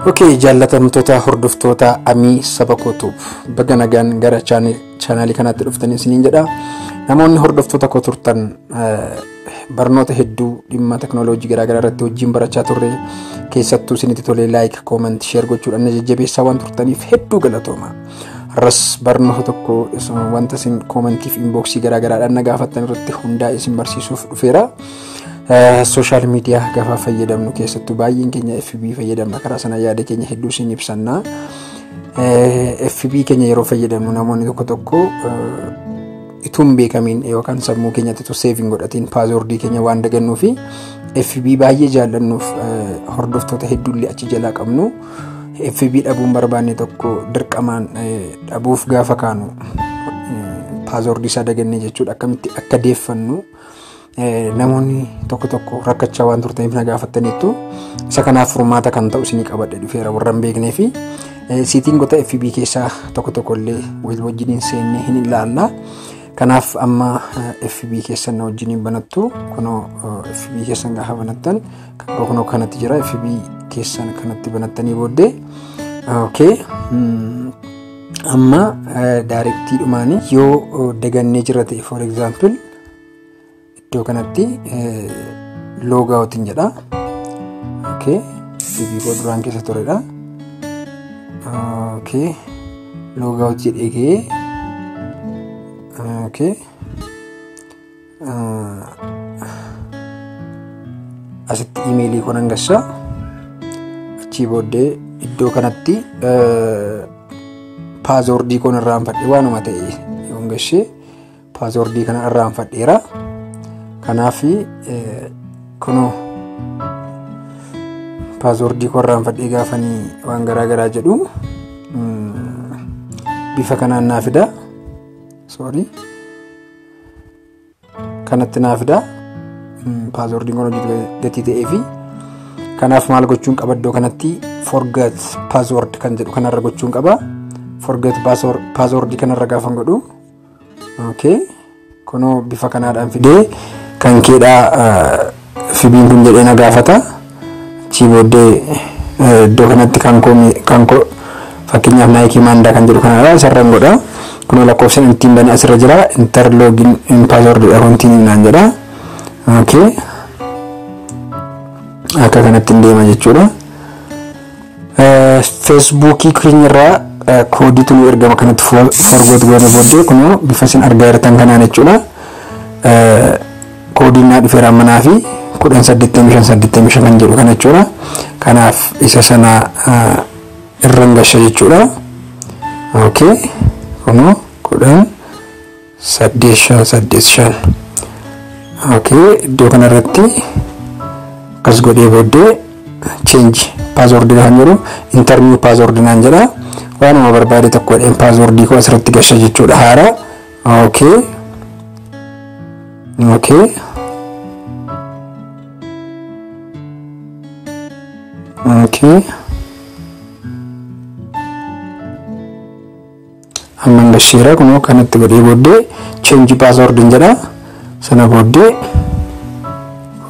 Okay, jaallatamtoota hordoftoota Amii Saba Kootuuf baga nagaan gara chaanaalii kanaatti dhuftanii isiniin jedha. Namoonni hordoftoota koo turtan barnoota hedduu dhimma teknooloojii garaagaraa irratti wajjin barachaa turre, keessattuu isinitti tolee like, comment, share gochuudhaan na jajjabeessaa waan turtaniif hedduu galatooma. Har'as barnoota tokko wanta isin commentii fi inboxii garaagaraadhaan na gaafattan irratti hundaa'e isin barsiisuuf dhufeera. Social media gaafa fayyadamnu, keessattuu baay'een keenya FB fayyadamna, karaa sana yaada keenya hedduu isin ibsanna. FB keenya yeroo fayyadamnu namoonni tokko tokko itoo hin beekamiin yookaan sammuu keenyatti itoo save hin godhatiin passwordii keenya waan dagannuu fi FB baay'ee jaallannuuf hordoftoota hedduullee achi jalaa qabnu. FB dhabuun barbaanne tokko dirqamaan dhabuuf gaafa kaanu passwordii isaa dagannee jechuudha, akkamitti akka deeffannu namoonni tokko tokko rakkachaa waan turtaniif na gaafattaniittu. Isa kanaaf furmaata kan ta'u isinii qabadhe dhufeera. Warra hin beeknee fi settingota FB keessaa tokko tokko illee wal wajjiniin seennee hin ilaalla. Kanaaf amma FB keessan na wajjiniin banattu. Kunoo FB keessan gaafa banattan kunoo kanatti jira. FB keessan kanatti banattanii booddee, okay, amma directii dhumaanii yoo dagannee jira ta'e, for example, iddoo kanatti log outiin jedha. Okay, FB koo duraan keessa turedha. Okay, log out jedhee ka'ee, okay, asitti emailii koo nan gashaa. Achii booddee iddoo kanatti passwordii koon irraanfadhe waanuma ta'e yoon gashee passwordii kana irraanfadheera. Kanaaf kunoo passwordii koo irraanfadhee gaafanii waan garaa garaa jedhu bifa kanaan naa fida. Sorry. Kanatti naa fida. Passwordiin kun hojjetu gatii ta'ee fi kanaaf maal gochuun qaba? Iddoo kanatti forgot password kan jedhu kanarra gochuun qaba. Forgot password kanarra gaafa godhu, okay, kunoo bifa kanaadhaan fidee kan keedhaa FB'n kun jedhee na gaafata. Achii booddee iddoo kanatti kan koo fakkeenyaaf Naayikii Maandaa kan jedhu kanadha, isarran godha. Kunoo lakkoofsan ittiin banee asirra jira. Enter login password dha, continue naan jedha. Okay. Akka kanatti hin deema jechuudha. Feesbuukii keenyarraa koodiitu nu ergama. Kanatti forgot goone booddee kunoo bifa isin argaa jirtan kanaan jechuudha. Koodiin naa dhufeera manaa fi 108585 kan jedhu kana jechuudha. Kanaaf isa sana irran gasha jechuudha. Okay. Kunoo 108585. Okay. Iddoo kanarratti akkas godhee booddee change password kan jedhu, enter new password naan jedha. Waanuma barbaade tokko godheen passwordii koo asirratti gasha jechuudha haara. Okay. Okay. Okay. Amman gasheera, kunoo kanatti godhee booddee change password jedha. Sana booddee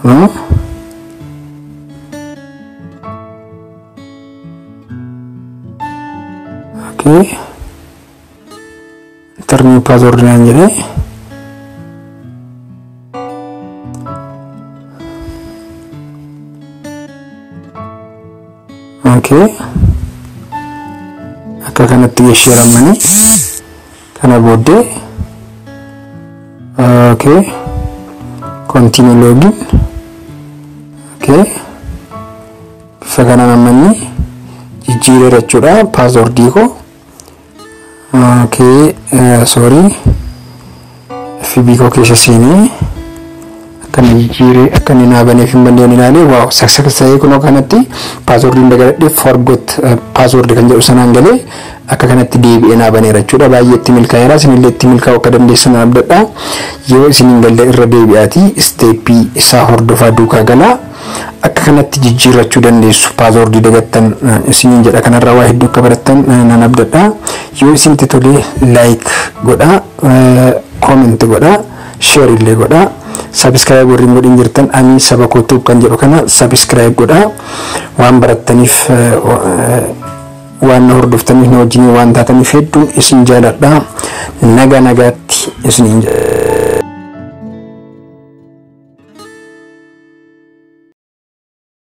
kunoo, okay, enter new password naan jedhee. Okay, akka kanatti gasheeramanii kana booddee, okay, continue login. Okay, bifa kanaan ammanni jijjiireera jechuudha passwordii koo. Okay, sorry, FB koo keessa seenee akka inni jijjiiree akka inni naa baneef hin banneen ilaalee. Wow, success ta'ee kunoo kanatti passwordiin dagadhee forgot password kan jedhu sanaan galee akka kanatti deebi'ee naa baneera jechuudha. Baay'ee itti milkaa'eera. Isinillee itti milkaa'uu akka dandeessan abdadha. Yoo isin hin galle irra deebi'aatii steppii isaa hordofaa duukaa galaa. Akka kanatti jijjiirrachuu dandeessu passwordii dagattan isiniin jedha. Kanarraa waa hedduu akka barattan nan abdadha. Yoo isinitti tolee like godhaa, comment godhaa, share illee godhaa. Subscribe warri hin godhin jirtan, Amii Saba Kootuuf kan jedhu kana subscribe godhaa. Waan barattaniif, waan na hordoftaniif, na wajjin waan taataniif hedduun isin jaaladha. Nagaa nagaatti isiniin jedha.